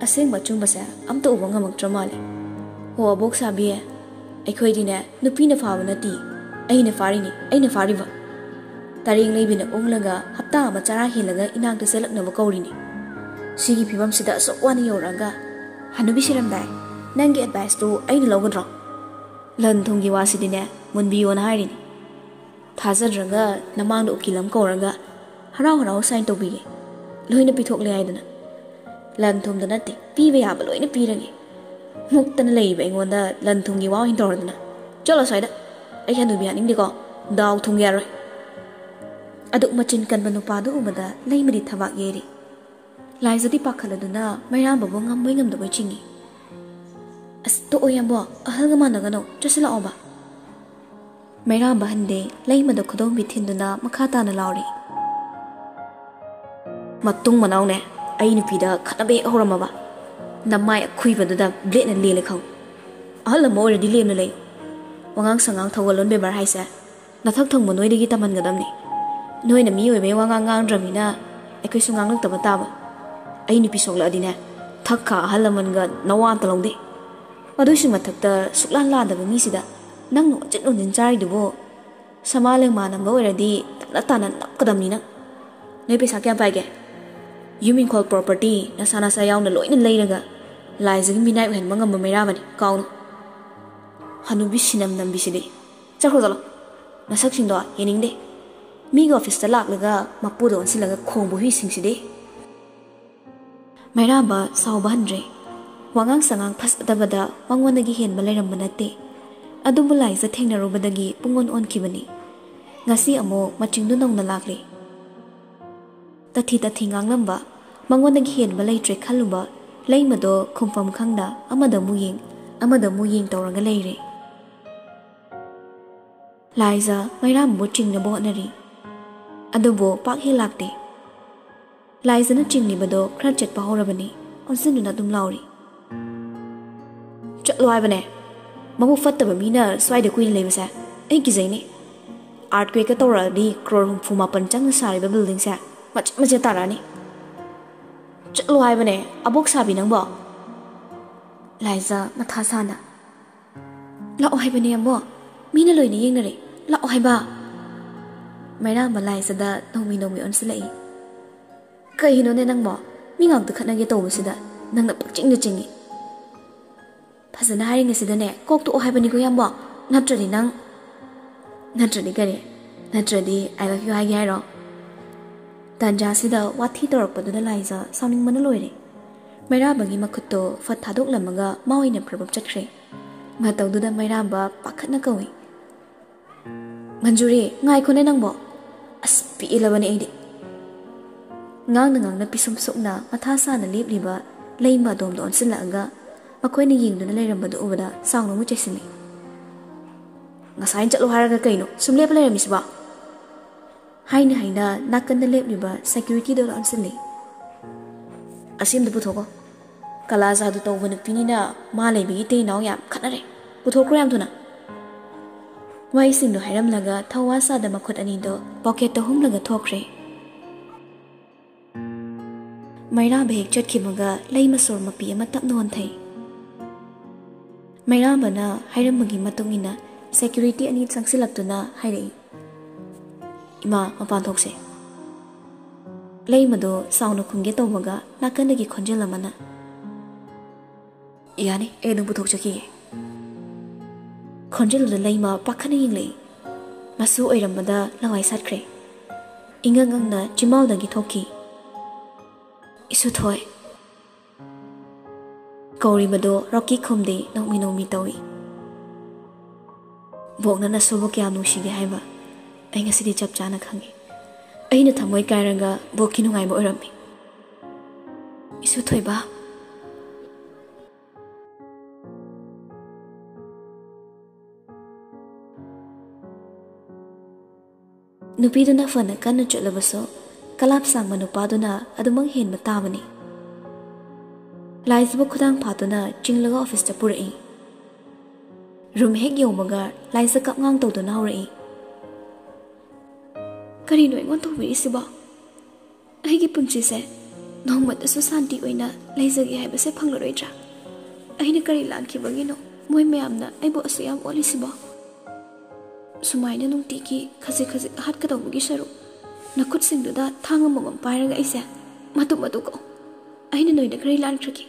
ꯑꯁꯦꯡꯕ ꯑꯆꯨꯝꯕꯁꯦ ꯑꯝꯇ ꯎꯕ ꯉꯝꯃꯛꯇ꯭ꯔ ꯃꯥꯜꯂꯦ꯫ ꯍꯣ ꯑꯕꯣꯛ ꯁꯥꯕꯤ, ꯑꯩꯈꯣꯏꯗꯤꯅꯦ ꯅꯨꯄꯤꯅ ꯐꯥꯕ ꯅꯠꯇꯦ, ꯑꯩꯅ ꯐꯥꯔꯤꯅꯤ, ꯑꯩꯅ ꯐꯥꯔꯤꯕ꯫" ꯇꯔꯦꯡ ꯂꯩꯕꯤꯅ ꯎꯪꯂꯒ ꯍꯞꯇꯥ ꯑꯃ ꯆꯔꯥ ꯍꯦꯜꯂꯒ ꯏꯅꯥꯛꯇ ꯆꯦꯜꯂꯛꯅꯕ ꯀꯧꯔꯤꯅꯤ꯫ ꯁꯤꯒꯤ ꯐꯤꯕꯝꯁꯤꯗ ꯑꯁꯨꯛ ꯋꯥꯅ ꯌꯧꯔꯛꯑꯒ, "ꯍꯅꯨꯕꯤ ꯁꯤꯔꯝꯗꯥꯏ, ꯅꯪꯒꯤ ꯑꯦꯗꯚꯥꯏꯁꯇꯨ ꯑꯩꯅ ꯂꯧꯒꯗ꯭ꯔꯣ? ꯂꯟ ꯊꯨꯝꯒꯤ ꯋꯥꯁꯤꯗꯤꯅꯦ ꯃꯨꯟꯕꯤꯌꯣꯅ ꯍꯥꯏꯔꯤꯅꯤ꯫ ꯊꯥꯖꯗ꯭ꯔꯒ ꯅꯃꯥꯡꯗ ꯎꯀꯤꯜ ꯑꯃ ꯀꯧꯔꯒ ꯍꯔꯥꯎ ꯍꯔꯥꯎ ꯁꯥꯏꯟ ꯇꯧꯕꯤꯒꯦ꯫ ꯂꯣꯏꯅ ꯄꯤꯊꯣꯛꯂꯦ ꯍꯥꯏꯗꯅ꯫ ꯂꯟ ꯊꯨꯝꯗ ꯅꯠꯇꯦ, ꯄꯤꯕ ꯌꯥꯕ ꯂꯣꯏꯅ ꯄꯤꯔꯒꯦ꯫ ꯃꯨꯛꯇꯅ ꯂꯩꯔꯤꯕ ꯑꯩꯉꯣꯟꯗ ꯂꯟ ꯊꯨꯝꯒꯤ ꯋꯥ ꯑꯣꯏꯅ ꯇꯧꯔꯗꯅ꯫ ꯆꯠꯂꯣ ꯑꯁ꯭ꯋꯥꯏꯗ꯫ ꯑꯩ ꯍꯅꯨꯕꯤ ꯍꯥꯠꯅꯤꯡꯗꯦꯀꯣ꯫ ꯗꯥꯎ ꯊꯨꯝꯒꯦ ꯌꯥꯔꯣꯏ꯫" ꯑꯗꯨꯛ ꯃꯆꯤꯟ ꯀꯟꯕ ꯅꯨꯄꯥꯗꯨ ꯎꯕꯗ ꯂꯩꯃꯗꯤ ꯊꯕꯥꯛ ꯌꯩꯔꯤ꯫ ꯂꯥꯏꯖꯗꯤ ꯄꯥꯈꯠꯂꯗꯨꯅ ꯃꯩꯔꯥꯕꯕꯨ ꯉꯝꯕꯣꯏ ꯉꯝꯗꯕꯣꯏ ꯆꯤꯡꯏ꯫ "ꯑꯁ, ꯇꯣꯛꯑꯣ ꯌꯥꯝꯕꯣ, ꯑꯍꯜꯒ ꯃꯥꯟꯅꯒꯅꯨ, ꯆꯠꯁꯤꯜꯂꯛꯑꯣꯕ꯫" ꯃꯩꯔꯥꯕ ꯍꯟꯗꯦ, ꯂꯩꯃꯗ ꯈꯨꯗꯣꯝꯕꯤ ꯊꯤꯟꯗꯨꯅ ꯃꯈꯥ ꯇꯥꯅ ꯂꯥꯎꯔꯤ꯫ ꯃꯇꯨꯡ ꯃꯅꯥꯎꯅꯦ, ꯑꯩ ꯅꯨꯄꯤꯗ ꯈꯠꯅꯕ ꯍꯦꯛ ꯍꯧꯔꯝꯃꯕ, ꯅꯃꯥꯏ ꯑꯈꯨꯏꯕꯗꯨꯗ blade ꯅ ꯂꯦꯜꯂꯦ ꯈꯪꯉꯨ꯫ ꯑꯍꯜ ꯑꯃ ꯑꯣꯏꯔꯗꯤ ꯂꯦꯝꯅ ꯂꯩꯌꯨ꯫ ꯋꯥꯉꯥꯡ ꯁꯉꯥꯡ ꯊꯧꯒꯜꯂꯣꯟ ꯕꯦꯕꯥꯔ ꯍꯥꯏꯁꯦ ꯅꯊꯛ ꯊꯣꯡꯕ ꯅꯣꯏꯗꯒꯤ ꯇꯝꯍꯟꯒꯗꯕꯅꯤ꯫ ꯅꯣꯏꯅ ꯃꯤ ꯑꯣꯏꯕꯩ ꯋꯥꯉꯥꯡ ꯉꯥꯡꯗ꯭ꯔꯕꯅꯤꯅ ꯑꯩꯈꯣꯏꯁꯨ ꯉꯥꯡꯂꯛꯇꯕ ꯇꯥꯕ꯫ ꯑꯩ ꯅꯨꯄꯤ ꯁꯣꯛꯂꯛꯑꯗꯤꯅꯦ, ꯊꯛ ꯈꯥ ꯑꯍꯜ ꯂꯃꯟꯒ ꯅꯋꯥ ꯑꯝꯇ ꯂꯧꯗꯦ꯫ ꯑꯗꯨꯏꯁꯨ ꯃꯊꯛꯇ ꯁꯨꯛꯂꯥꯟ ꯂꯥꯟꯗꯕ ꯃꯤꯁꯤꯗ ꯅꯪꯅ ꯑꯣꯟꯁꯤꯟ ꯑꯣꯟꯁꯤꯟ ꯆꯥꯔꯤꯗꯨꯕꯨ ꯁꯃꯥ ꯂꯦꯡꯃꯥꯟ ꯑꯃ ꯑꯣꯏꯔꯗꯤ ꯇꯞꯅ ꯇꯥꯅ ꯅꯞꯀꯗꯕꯅꯤ ꯅꯪ꯫ ꯅꯣꯏ ꯄꯩꯁꯥ ꯀꯌꯥꯝ ꯄꯥꯏꯒꯦ? ꯌꯨꯝ ꯏꯪꯈꯣꯜ property ꯅꯁꯥ ꯅꯁꯥ ꯌꯥꯎꯅ ꯂꯣꯏꯅ ꯂꯩꯔꯒ ꯂꯥꯏꯖꯒꯤ ꯃꯤꯅꯥꯏ ꯑꯣꯏꯍꯟꯕ ꯉꯝꯕ ꯃꯩꯔꯥꯕꯅꯤ, ꯀꯥꯎꯅꯨ꯫ ꯍꯅꯨꯕꯤ ꯁꯤꯅꯝ ꯅꯝꯕꯤꯁꯤꯗꯤ꯫ ꯆꯠꯈ꯭ꯔꯣ ꯆꯠꯂꯣ꯫ ꯅꯁꯛꯁꯤꯡꯗꯣ ꯌꯦꯡꯅꯤꯡꯗꯦ꯫ ꯃꯤꯒꯤ office ꯇ ꯂꯥꯛꯂꯒ ꯃꯄꯨꯗ ꯑꯣꯟꯁꯤꯜꯂꯒ ꯈꯣꯡꯕ ꯍꯨꯏꯁꯤꯡꯁꯤꯗꯤ꯫ ꯃꯩꯔꯥꯕ ꯁꯥꯎꯕ ꯍꯟꯗ꯭ꯔꯦ꯫ ꯋꯥꯉꯥꯡ ꯁꯉꯥꯡ ꯐꯖꯗꯕꯗ ꯃꯉꯣꯟꯗꯒꯤ ꯍꯦꯟꯕ ꯂꯩꯔꯝꯕ ꯅꯠꯇꯦ꯫ ꯑꯗꯨꯕꯨ ꯂꯥꯏꯖ ꯊꯦꯡꯅꯔꯨꯕꯗꯒꯤ ꯄꯨꯡꯑꯣꯟ ꯑꯣꯟꯈꯤꯕꯅꯤ꯫ ꯉꯁꯤ ꯑꯃꯨꯛ ꯃꯆꯤꯡꯗꯨ ꯅꯧꯅ ꯂꯥꯛꯂꯤ꯫ ꯇꯊꯤ ꯇꯊꯤ ꯉꯥꯡꯂꯝꯕ, ꯃꯉꯣꯟꯗꯒꯤ ꯍꯦꯟꯕ ꯂꯩꯇ꯭ꯔꯦ ꯈꯜꯂꯨꯕ ꯂꯩꯃꯗꯣ ꯈꯨꯝꯐꯝ ꯈꯪꯗ ꯑꯃꯗ ꯑꯃꯨꯛ ꯌꯦꯡ, ꯑꯃꯗ ꯑꯃꯨꯛ ꯌꯦꯡ ꯇꯧꯔꯒ ꯂꯩꯔꯦ꯫ ꯂꯥꯏꯖ ꯃꯩꯔꯥꯕꯕꯨ ꯆꯤꯡꯅꯕ ꯍꯣꯠꯅꯔꯤ꯫ ꯑꯗꯨꯕꯨ ꯄꯥꯛ ꯍꯦꯛ ꯂꯥꯛꯇꯦ꯫ ꯂꯥꯏꯖꯅ ꯆꯤꯡꯂꯤꯕꯗꯣ ꯈꯔ ꯆꯠꯄ ꯍꯧꯔꯕꯅꯤ, ꯑꯣꯟꯁꯤꯟꯗꯨꯅ ꯑꯗꯨꯝ ꯂꯥꯎꯔꯤ꯫ "ꯆꯠꯂꯣ ꯍꯥꯏꯕꯅꯦ꯫ ꯃꯕꯨꯛ ꯐꯠꯇꯕ ꯃꯤꯅ ꯁ꯭ꯋꯥꯏꯗ ꯀꯨꯏꯅ ꯂꯩꯕꯁꯦ ꯑꯩ ꯀꯤꯖꯩꯅꯦ꯫ Earthquake ꯀ ꯇꯧꯔꯛꯑꯗꯤ ꯀ꯭ꯔꯣꯔ ꯍꯨꯝꯐꯨ ꯃꯥꯄꯟ ꯆꯪꯅ ꯁꯥꯔꯤꯕ building ꯁꯦ ꯃꯆꯦꯠ ꯃꯆꯦꯠ ꯇꯥꯔꯛꯑꯅꯤ꯫ ꯆꯠꯂꯣ ꯍꯥꯏꯕꯅꯦ, ꯑꯕꯣꯛ ꯁꯥꯕꯤ ꯅꯪꯕꯣ꯫" ꯂꯥꯏꯖ ꯃꯊꯥ ꯁꯥꯅ, "ꯂꯥꯛꯑꯣ ꯍꯥꯏꯕꯅꯦ ꯑꯕꯣꯛ, ꯃꯤꯅ ꯂꯣꯏꯅ ꯌꯦꯡꯅꯔꯦ, ꯂꯥꯛꯑꯣ ꯍꯥꯏꯕ꯫" ꯃꯩꯔꯥꯕ ꯂꯥꯏꯖꯗ ꯅꯧꯃꯤ ꯅꯧꯃꯤ ꯑꯣꯟꯁꯤꯜꯂꯛꯏ꯫ "ꯀꯩꯅꯣꯅꯦ ꯅꯪꯕꯣ? ꯃꯤ ꯉꯥꯛꯇ ꯈꯠꯅꯒꯦ ꯇꯧꯕꯁꯤꯗ ꯅꯪꯅ ꯄꯪꯆꯤꯡꯗ ꯆꯤꯡꯉꯤ꯫ ꯐꯖꯅ ꯍꯥꯏꯔꯤꯉꯩꯁꯤꯗꯅꯦ ꯀꯣꯛ ꯇꯣꯛꯑꯣ ꯍꯥꯏꯕꯅꯤꯀꯣ ꯏꯌꯥꯝꯕꯣ, ꯅꯠꯇ꯭ꯔꯗꯤ ꯅꯪ꯫" "ꯅꯠꯇ꯭ꯔꯗꯤ ꯀꯔꯤ? ꯅꯠꯇ꯭ꯔꯗꯤ I love you ꯍꯥꯏꯒꯦ ꯍꯥꯏꯔꯣ?" ꯇꯥꯟꯖꯥꯁꯤꯗ ꯋꯥꯊꯤ ꯇꯧꯔꯛꯄꯗꯨꯗ ꯂꯥꯏꯖ ꯁꯥꯎꯅꯤꯡꯕꯅ ꯂꯣꯏꯔꯦ꯫ ꯃꯩꯔꯥꯕꯒꯤ ꯃꯈꯨꯠꯇꯣ ꯐꯠ ꯊꯥꯗꯣꯛꯂꯝꯃꯒ ꯃꯥ ꯑꯣꯏꯅ ꯄ꯭ꯔꯕꯞ ꯆꯠꯈ꯭ꯔꯦ꯫ ꯃꯇꯧꯗꯨꯗ ꯃꯩꯔꯥꯕ ꯄꯥꯈꯠꯅ ꯀꯧꯏ, "ꯃꯟꯖꯨꯔꯤ, ꯉꯥꯏꯈꯣꯅꯦ ꯅꯪꯕꯣ꯫ ꯑꯁ, ꯄꯦꯜꯂꯕꯅꯦ ꯑꯩꯗꯤ꯫" ꯉꯥꯡꯅ ꯉꯥꯡꯅ ꯄꯤꯁꯨꯝ ꯁꯨꯛꯅ ꯃꯊꯥ ꯁꯥꯅ ꯂꯦꯞꯂꯤꯕ ꯂꯩꯃ ꯑꯗꯣꯝꯗ ꯑꯣꯟꯁꯤꯜꯂꯛꯑꯒ ꯃꯈꯣꯏꯅ ꯌꯦꯡꯗꯨꯅ ꯂꯩꯔꯝꯕꯗꯨ ꯎꯕꯗ ꯆꯥꯎꯅ ꯑꯃꯨꯛ ꯆꯩꯁꯤꯜꯂꯤ꯫ "ꯉꯁꯥꯏꯅ ꯆꯠꯂꯣ ꯍꯥꯏꯔꯒ ꯀꯩꯅꯣ ꯁꯨꯝ ꯂꯦꯞꯄ ꯂꯩꯔꯝꯃꯤꯁꯤꯕꯣ?" ꯍꯥꯏꯅ ꯍꯥꯏꯅ ꯅꯥꯀꯟꯗ ꯂꯦꯞꯂꯤꯕ ꯁꯦꯀ꯭ꯌꯨꯔꯤꯇꯤꯗꯣ ꯂꯥꯝꯁꯤꯜꯂꯤ꯫ "ꯑꯁꯤ ꯑꯝꯇ ꯄꯨꯊꯣꯛꯀꯣ꯫ ꯀꯂꯥ ꯖꯥꯗꯨ ꯇꯧꯕ ꯅꯨꯄꯤꯅꯤꯅ ꯃꯥ ꯂꯩꯕꯒꯤ ꯏꯇꯩ ꯏꯅꯥꯎ ꯌꯥꯝ ꯈꯠꯅꯔꯦ꯫ ꯄꯨꯊꯣꯛꯈ꯭ꯔꯣ ꯌꯥꯝ ꯊꯨꯅ"꯫ ꯋꯥꯍꯩꯁꯤꯡꯗꯣ ꯍꯥꯏꯔꯝꯂꯒ ꯊꯧꯋꯥ ꯁꯥꯗ ꯃꯈꯨꯠ ꯑꯅꯤꯗꯣ ꯄꯣꯀꯦꯠꯇ ꯍꯨꯝꯂꯒ ꯊꯣꯛꯈ꯭ꯔꯦ꯫ ꯃꯩꯔꯥꯕ ꯍꯦꯛ ꯆꯠꯈꯤꯕꯒ ꯂꯩꯃ ꯁꯣꯔ ꯃꯄꯤ ꯑꯃ ꯇꯞꯅ ꯍꯣꯟꯊꯩ꯫ ꯃꯩꯔꯥꯕꯅ ꯍꯥꯏꯔꯝꯕꯒꯤ ꯃꯇꯨꯡ ꯏꯟꯅ ꯁꯦꯀ꯭ꯌꯨꯔꯤꯇꯤ ꯑꯅꯤ ꯆꯪꯁꯤꯜꯂꯛꯇꯨꯅ ꯍꯥꯏꯔꯛꯏ, "ꯏꯃꯥ, ꯃꯄꯥꯟ ꯊꯣꯛꯁꯦ"꯫ ꯂꯩꯃꯗꯣ ꯆꯥꯎꯅ ꯈꯨꯝꯒꯦ ꯇꯧꯕꯒ ꯅꯥꯀꯟꯗꯒꯤ ꯈꯣꯟꯖꯦꯜ ꯑꯃꯅ, "ꯌꯥꯅꯤ, ꯑꯩ ꯑꯗꯨꯝ ꯄꯨꯊꯣꯛꯆꯈꯤꯒꯦ"꯫ ꯈꯣꯟꯖꯦꯜꯗꯨꯗ ꯂꯩꯃ ꯄꯥꯈꯠꯅ ꯌꯦꯡꯂꯛꯏ꯫ ꯃꯁꯨ ꯑꯣꯏꯔꯝꯕꯗ ꯂꯋꯥꯏ ꯁꯥꯠꯈ꯭ꯔꯦ꯫ ꯏꯉꯛ ꯉꯛꯅ ꯆꯤꯝꯕꯥꯜꯗꯒꯤ ꯊꯣꯛꯈꯤ, "ꯏꯁꯨꯊꯣꯏ"꯫ ꯀꯧꯔꯤꯕꯗꯣ ꯔꯣꯀꯤ ꯈꯨꯝꯗꯦ, ꯅꯣꯛꯃꯤ ꯅꯣꯛꯃꯤ ꯇꯧꯏ꯫ "ꯕꯣꯛꯅ ꯅꯁꯨꯕꯨ ꯀꯌꯥꯝ ꯅꯨꯡꯁꯤꯒꯦ ꯍꯥꯏꯕ ꯑꯩ ꯉꯁꯤꯗꯤ ꯆꯞ ꯆꯥꯅ ꯈꯪꯉꯤ꯫ ꯑꯩꯅ ꯊꯃꯣꯏ ꯀꯥꯏꯔꯒ ꯕꯣꯛꯀꯤ ꯅꯨꯡꯉꯥꯏꯕ ꯑꯣꯏꯔꯝꯃꯤ"꯫ "ꯏꯁꯨ ꯊꯣꯏꯕ"꯫ ꯅꯨꯄꯤꯗꯨꯅ ꯐꯅ ꯀꯟꯅ ꯆꯠꯂꯕꯁꯨ, ꯀꯂꯥꯞ ꯁꯥꯡꯕ ꯅꯨꯄꯥꯗꯨꯅ ꯑꯗꯨꯃꯛ ꯍꯦꯟꯕ ꯇꯥꯕꯅꯤ꯫ ꯂꯥꯏꯖꯕꯨ ꯈꯨꯗꯥꯡ ꯐꯥꯗꯨꯅ ꯆꯤꯡꯂꯒ ꯑꯣꯐꯤꯁꯇ ꯄꯨꯔꯛꯏ꯫ ꯔꯨꯝ ꯍꯦꯛ ꯌꯧꯕꯒ ꯂꯥꯏꯖ ꯀꯞꯉꯥꯡ ꯇꯧꯗꯨꯅ ꯍꯧꯔꯛꯏ, "ꯀꯔꯤꯅꯣ ꯑꯩꯉꯣꯟꯗ ꯇꯧꯕꯤꯔꯤꯁꯤꯕꯣ? ꯑꯩꯒꯤ ꯄꯨꯟꯁꯤꯁꯦ ꯅꯣꯡꯃꯇꯁꯨ ꯁꯥꯟꯇꯤ ꯑꯣꯏꯅ ꯂꯩꯖꯒꯦ ꯍꯥꯏꯕꯁꯦ ꯐꯪꯂꯔꯣꯏꯗ꯭ꯔꯥ? ꯑꯩꯅ ꯀꯔꯤ ꯂꯥꯟꯈꯤꯕꯒꯤꯅꯣ ꯃꯣꯏ ꯃꯌꯥꯝꯅ ꯑꯩꯕꯨ ꯑꯁꯨꯛ ꯌꯥꯝ ꯑꯣꯠꯂꯤꯁꯤꯕꯣ? ꯁꯨꯃꯥꯏꯅ ꯅꯨꯡꯇꯤꯒꯤ ꯈꯖꯤꯛ ꯈꯖꯤꯛ ꯍꯥꯠꯀꯗꯧꯕꯒꯤ ꯁꯔꯨꯛ, ꯅꯈꯨꯠꯁꯤꯡꯗꯨꯗ ꯊꯥꯡ ꯑꯃꯃꯝ ꯄꯥꯏꯔꯒ ꯑꯩꯁꯦ ꯃꯇꯨꯞ ꯃꯇꯨꯞ ꯀꯛꯎ꯫ ꯑꯩꯅ ꯅꯣꯏꯗ ꯀꯔꯤ ꯂꯥꯟꯈ꯭ꯔꯒꯦ?"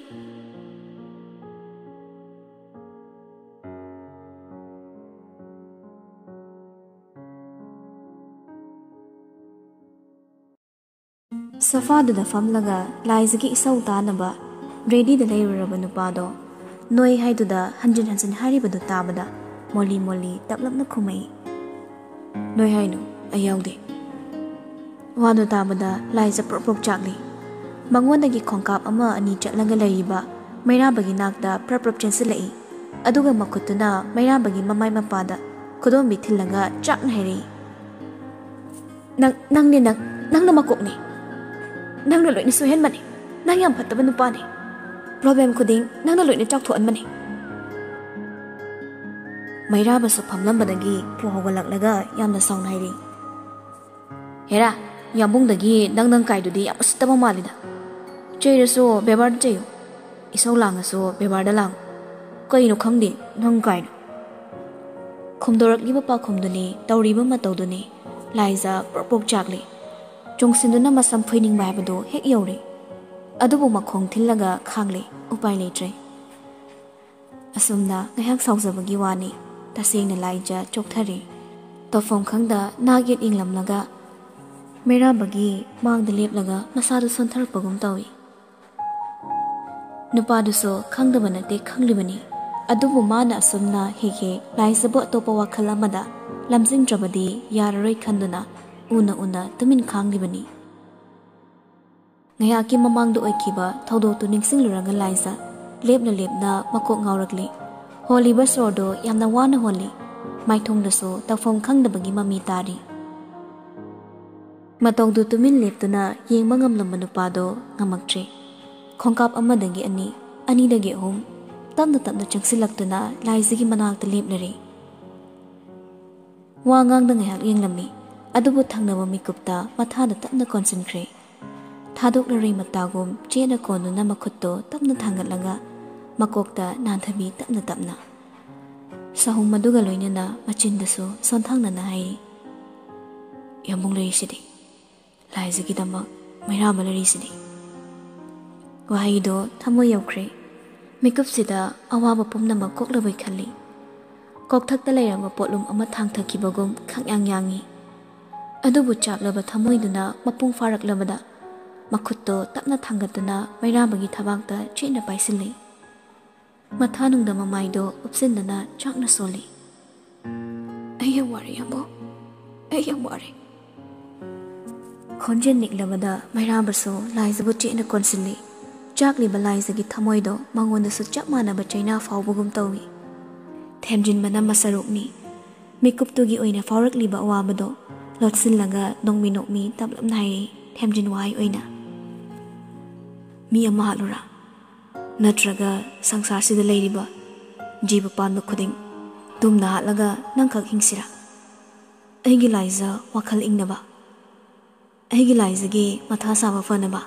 ꯁꯣꯐꯥꯗꯨꯗ ꯐꯝꯂꯒ ꯂꯥꯏꯖꯒꯤ ꯏꯁꯧ ꯇꯥꯅꯕ ꯔꯦꯗꯤꯗ ꯂꯩꯔꯨꯔꯕ ꯅꯨꯄꯥꯗꯣ ꯅꯣꯏ ꯍꯥꯏꯗꯨꯗ ꯍꯟꯖꯤꯟ ꯍꯟꯖꯤꯟ ꯍꯥꯏꯔꯤꯕꯗꯨ ꯇꯥꯕꯗ ꯃꯣꯜꯂꯤ ꯃꯣꯜꯂꯤ ꯇꯞꯂꯞꯅ ꯈꯨꯝꯃꯛꯏ, "ꯅꯣꯏ ꯍꯥꯏꯅꯨ, ꯑꯩ ꯌꯥꯎꯗꯦ"꯫ ꯋꯥꯗꯨ ꯇꯥꯕꯗ ꯂꯥꯏꯖ ꯄ꯭ꯔꯣꯛ ꯄ꯭ꯔꯣꯛ ꯆꯥꯛꯂꯤ꯫ ꯃꯉꯣꯟꯗꯒꯤ ꯈꯣꯡꯀꯥꯞ ꯑꯃ ꯑꯅꯤ ꯆꯠꯂꯒ ꯂꯩꯔꯤꯕ ꯃꯩꯔꯥꯕꯒꯤ ꯅꯥꯛꯇ ꯄ꯭ꯔꯞ ꯄ꯭ꯔꯞ ꯆꯦꯟꯁꯤꯜꯂꯛꯏ꯫ ꯑꯗꯨꯒ ꯃꯈꯨꯠꯇꯨꯅ ꯃꯩꯔꯥꯕꯒꯤ ꯃꯃꯥꯏ ꯃꯄꯥꯗ ꯈꯨꯗꯣꯝꯕꯤ ꯊꯤꯜꯂꯒ ꯆꯥꯛꯅ ꯍꯥꯏꯔꯛꯏ, ꯅꯪ, ꯅꯪꯅꯦ ꯅꯪ, ꯅꯪꯅ ꯃꯀꯣꯛꯅꯦ꯫ ꯅꯪꯅ ꯂꯣꯏꯅ ꯁꯣꯏꯍꯟꯕꯅꯦ꯫ ꯅꯪ ꯌꯥꯝ ꯐꯠꯇꯕ ꯅꯨꯄꯥꯅꯦ꯫ ꯄ꯭ꯔꯣꯕ꯭ꯂꯦꯝ ꯈꯨꯗꯤꯡ ꯅꯪꯅ ꯂꯣꯏꯅ ꯆꯥꯎꯊꯣꯛꯍꯟꯕꯅꯦ꯫ ꯃꯩꯔꯥꯕꯁꯨ ꯐꯝꯂꯝꯕꯗꯒꯤ ꯄꯨ ꯍꯧꯒꯠꯂꯛꯂꯒ ꯌꯥꯝꯅ ꯁꯥꯎꯅ ꯍꯥꯏꯔꯤ꯫ ꯍꯦꯔꯥ, ꯌꯥꯝꯕꯨꯡꯗꯒꯤ ꯅꯪ ꯅꯪ ꯀꯥꯏꯗꯨꯗꯤ ꯌꯥꯝ ꯎꯁꯤꯠꯇꯕ ꯃꯥꯜꯂꯤꯗ꯫ ꯆꯩꯔꯁꯨ ꯕꯦꯕꯥꯔꯗ ꯆꯩꯌꯨ, ꯏꯁꯧ ꯂꯥꯡꯉꯁꯨ ꯕꯦꯕꯥꯔꯗ ꯂꯥꯡꯉꯨ꯫ ꯀꯩꯅꯣ ꯈꯪꯗꯦ ꯅꯪ ꯀꯥꯏꯅ꯫ ꯈꯨꯝꯗꯣꯔꯛꯂꯤꯕ ꯄꯥꯎꯈꯨꯝꯗꯨꯅꯤ, ꯇꯧꯔꯤꯕ ꯃꯇꯧꯗꯨꯅꯤ ꯂꯥꯏꯖ ꯄ꯭ꯔꯣꯛ ꯄ꯭ꯔꯣꯛ ꯆꯥꯛꯂꯤ꯫ ꯆꯣꯡꯁꯤꯟꯗꯨꯅ ꯃꯁꯝ ꯐꯣꯏꯅꯤꯡꯕ ꯍꯥꯏꯕꯗꯨ ꯍꯦꯛ ꯌꯧꯔꯦ꯫ ꯑꯗꯨꯕꯨ ꯃꯈꯣꯡ ꯊꯤꯜꯂꯒ ꯈꯥꯡꯂꯦ, ꯎꯄꯥꯏ ꯂꯩꯇ꯭ꯔꯦ꯫ ꯑꯁꯨꯝꯅ ꯉꯥꯏꯍꯥꯛ ꯁꯥꯎꯖꯕꯒꯤ ꯋꯥꯅꯤ, ꯇꯁꯦꯡꯅ ꯂꯥꯏꯖ ꯆꯣꯛꯊꯔꯦ꯫ ꯇꯧꯐꯝ ꯈꯪꯗ ꯅꯥꯛ ꯌꯦꯠ ꯌꯦꯡꯂꯝꯂꯒ ꯃꯩꯔꯥꯕꯒꯤ ꯃꯥꯡꯗ ꯂꯦꯞꯂꯒ ꯃꯁꯥꯗꯨ ꯁꯣꯟꯊꯔꯛꯄꯒꯨꯝ ꯇꯧꯏ꯫ ꯅꯨꯄꯥꯗꯨꯁꯨ ꯈꯪꯗꯕ ꯅꯠꯇꯦ, ꯈꯪꯂꯤꯕꯅꯤ꯫ ꯑꯗꯨꯕꯨ ꯃꯥꯅ ꯑꯁꯨꯝꯅ ꯍꯦꯛ ꯍꯦꯛ ꯂꯥꯏꯖꯕꯨ ꯑꯇꯣꯞꯄ ꯋꯥꯈꯜ ꯑꯃꯗ ꯂꯝꯖꯤꯡꯗ꯭ꯔꯕꯗꯤ ꯌꯥꯔꯔꯣꯏ ꯈꯟꯗꯨꯅ ꯎꯅ ꯎꯅ ꯇꯨꯃꯤꯟ ꯈꯥꯡꯂꯤꯕꯅꯤ꯫ ꯉꯥꯏꯍꯥꯛꯀꯤ ꯃꯃꯥꯡꯗ ꯑꯣꯏꯈꯤꯕ ꯊꯧꯗꯣꯛꯇꯨ ꯅꯤꯡꯁꯤꯡꯂꯨꯔꯒ ꯂꯥꯏꯖ ꯂꯦꯞꯅ ꯂꯦꯞꯅ ꯃꯀꯣꯛ ꯉꯥꯎꯔꯛꯂꯤ꯫ ꯍꯣꯜꯂꯤꯕ ꯁꯣꯔꯗꯨ ꯌꯥꯝꯅ ꯋꯥꯅ ꯍꯣꯜꯂꯤ꯫ ꯃꯥꯏꯊꯣꯡꯗꯁꯨ ꯇꯧꯐꯝ ꯈꯪꯗꯕꯒꯤ ꯃꯃꯤ ꯇꯥꯔꯤ꯫ ꯃꯇꯧꯗꯨ ꯇꯨꯃꯤꯟ ꯂꯦꯞꯇꯨꯅ ꯌꯦꯡꯕ ꯉꯝꯂꯝꯕ ꯅꯨꯄꯥꯗꯣ ꯉꯝꯃꯛꯇ꯭ꯔꯦ꯫ ꯈꯣꯡꯀꯥꯞ ꯑꯃꯗꯒꯤ ꯑꯅꯤ, ꯑꯅꯤꯗꯒꯤ ꯑꯍꯨꯝ, ꯇꯞꯅ ꯇꯞꯅ ꯆꯪꯁꯤꯜꯂꯛꯇꯨꯅ ꯂꯥꯏꯖꯒꯤ ꯃꯅꯥꯛꯇ ꯂꯦꯞꯂꯔꯦ꯫ ꯋꯥ ꯉꯥꯡꯗ ꯉꯥꯏꯍꯥꯛ ꯌꯦꯡꯂꯝꯃꯤ, ꯑꯗꯨꯕꯨ ꯊꯪꯅꯕ ꯃꯤꯀꯨꯞꯇ ꯃꯊꯥꯗ ꯇꯞꯅ ꯀꯣꯟꯁꯤꯟꯈ꯭ꯔꯦ꯫ ꯊꯥꯗꯣꯛꯂꯔꯣꯏ ꯃꯇꯥꯒꯨꯝ ꯆꯦꯠꯅ ꯀꯣꯟꯗꯨꯅ ꯃꯈꯨꯠꯇꯣ ꯇꯞꯅ ꯊꯥꯡꯒꯠꯂꯒ ꯃꯀꯣꯛꯇ ꯅꯥꯟꯊꯕꯤ ꯇꯞꯅ ꯇꯞꯅ꯫ ꯁꯍꯨꯝ ꯑꯗꯨꯒ ꯂꯣꯏꯅꯅ ꯃꯆꯤꯟꯗꯁꯨ ꯁꯣꯟꯊꯥꯡꯅꯅ ꯍꯥꯏꯔꯤ, "ꯌꯥꯝꯕꯨꯡ ꯂꯩꯔꯤꯁꯤꯗꯤ, ꯂꯥꯏꯖꯒꯤꯗꯃꯛ ꯃꯩꯔꯥꯕ ꯂꯩꯔꯤꯁꯤꯗꯤ"꯫ ꯋꯥꯍꯩꯗꯣ ꯊꯃꯣꯏ ꯌꯧꯈ꯭ꯔꯦ꯫ ꯃꯤꯀꯨꯞꯁꯤꯗ ꯑꯋꯥꯕ ꯄꯨꯝꯅꯃꯛ ꯀꯣꯛꯂꯕꯣꯏ ꯈꯜꯂꯤ꯫ ꯀꯣꯛꯊꯛꯇ ꯂꯩꯔꯝꯕ ꯄꯣꯠꯂꯨꯝ ꯑꯃ ꯊꯥꯡꯊꯈꯤꯕꯒꯨꯝ ꯈꯪꯌꯥꯡ ꯌꯥꯡꯉꯤ꯫ ꯑꯗꯨꯕꯨ ꯆꯥꯛꯂꯕ ꯊꯃꯣꯏꯗꯨꯅ ꯃꯄꯨꯡ ꯐꯥꯔꯛꯂꯕꯗ ꯃꯈꯨꯠꯇꯣ ꯇꯞꯅ ꯊꯥꯡꯒꯠꯇꯨꯅ ꯃꯩꯔꯥꯕꯒꯤ ꯊꯕꯥꯛꯇ ꯆꯦꯠꯅ ꯄꯥꯏꯁꯤꯜꯂꯤ꯫ ꯃꯊꯥꯅꯨꯡꯗ ꯃꯃꯥꯏꯗꯣ ꯎꯞꯁꯤꯟꯗꯨꯅ ꯆꯥꯛꯅ ꯁꯣꯜꯂꯤ꯫ "ꯑꯩ ꯌꯥꯝ ꯋꯥꯔꯦ, ꯌꯥꯝꯕꯨꯡ꯫ ꯑꯩ ꯌꯥꯝ ꯋꯥꯔꯦ"꯫ ꯈꯣꯟꯖꯦꯜ ꯅꯤꯛꯂꯕꯗ ꯃꯩꯔꯥꯕꯁꯨ ꯂꯥꯏꯖꯕꯨ ꯆꯦꯠꯅ ꯀꯣꯟꯁꯤꯜꯂꯤ꯫ ꯆꯥꯛꯂꯤꯕ ꯂꯥꯏꯖꯒꯤ ꯊꯃꯣꯏꯗꯣ ꯃꯉꯣꯟꯗꯁꯨ ꯆꯞ ꯃꯥꯟꯅꯕ ꯆꯩꯅꯥ ꯐꯥꯎꯕꯒꯨꯝ ꯇꯧꯏ꯫ ꯊꯦꯝꯖꯤꯟꯕꯅ ꯃꯁꯔꯨꯛꯅꯤ꯫ ꯃꯤꯀꯨꯞꯇꯨꯒꯤ ꯑꯣꯏꯅ ꯐꯥꯎꯔꯛꯂꯤꯕ ꯑꯋꯥꯕꯗꯣ ꯂꯣꯠꯁꯤꯜꯂꯒ ꯅꯣꯡꯃꯤ ꯅꯣꯡꯃꯤ ꯇꯞꯂꯞꯅ ꯍꯥꯏꯔꯛꯏ ꯊꯦꯝꯖꯤꯟ ꯋꯥꯍꯩ ꯑꯣꯏꯅ, "ꯃꯤ ꯑꯃ ꯍꯥꯠꯂꯨꯔꯥ? ꯅꯠꯇ꯭ꯔꯒ ꯁꯪꯁꯥꯔꯁꯤꯗ ꯂꯩꯔꯤꯕ ꯖꯤꯕ ꯄꯥꯟꯕ ꯈꯨꯗꯤꯡ ꯇꯨꯝꯅ ꯍꯥꯠꯂꯒ ꯅꯪꯈꯛ ꯍꯤꯡꯁꯤꯔꯥ? ꯑꯩꯒꯤ ꯂꯥꯏꯖ ꯋꯥꯈꯜ ꯏꯪꯅꯕ, ꯑꯩꯒꯤ ꯂꯥꯏꯖꯒꯤ ꯃꯊꯥ ꯁꯥꯕ ꯐꯅꯕ,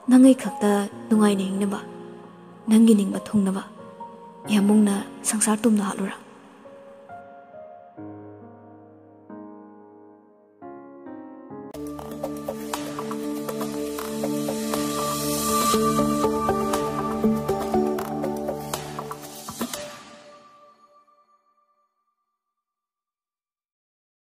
ꯅꯪ ꯑꯩ ꯈꯛꯇ ꯅꯨꯡꯉꯥꯏꯅ ꯍꯤꯡꯅꯕ, ꯅꯪꯒꯤ ꯅꯤꯡꯕ ꯊꯨꯡꯅꯕ, ꯌꯥꯝꯕꯨꯡꯅ ꯁꯪꯁꯥꯔ ꯇꯨꯝꯅ ꯍꯥꯠꯂꯨꯔꯥ?"